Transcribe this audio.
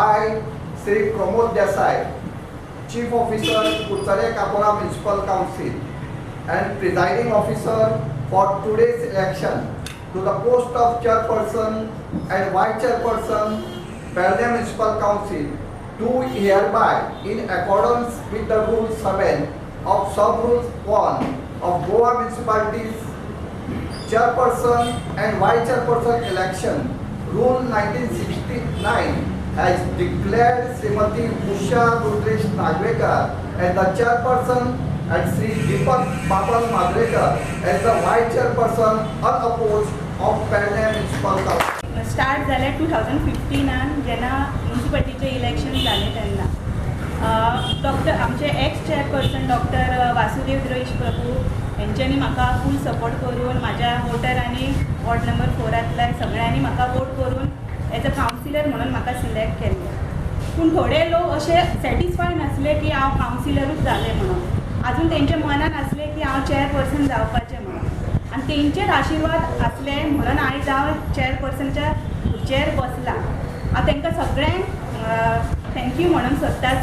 I, Sri Pramod Desai, Chief Officer, Curchorem Kapora Municipal Council, and Presiding Officer for today's election to the post of Chairperson and Vice Chairperson, Pernem Municipal Council, do hereby, in accordance with the Rule 7 of Sub-Rule 1 of Goa Municipalities Chairperson and Vice Chairperson election, Rule 1969, has declared Srimati Usha Rudresh Nagvekar as the Chairperson and Sri Deepak Baban Madrekar as the Vice Chairperson unopposed of Pernem Municipal Council. Start जालें 2015नान, जेन्ना म्युनिसिपालिटीचें election जालें तेन्ना. Doctor, आमचे ex chairperson doctor Vasudev द्रेश प्रभू हेंच्यांनी म्हाका फूल support करून, म्हाज्या वोटरांनी, वॉर्ड नंबर फोरांतल्या सगळ्यांनी म्हाका वोट करून एज अ कावन्सिलर म्हणून म्हाका सिलेक्ट केल्लें. पूण थोडे लोक अशे सॅटिस्फाय नासले की हांव कावन्सिलरूच जालें म्हणून. आजून तेंच्या मनान आसलें की हांव चेअरपर्सन जावपाचें म्हणून. आनी तेंचेच आशिर्वाद आसले म्हणून आयज हांव चेअरपर्सनच्या खुर्चेर बसलां. हांव तांकां सगळ्यांक thank you म्हणूंक सोदता.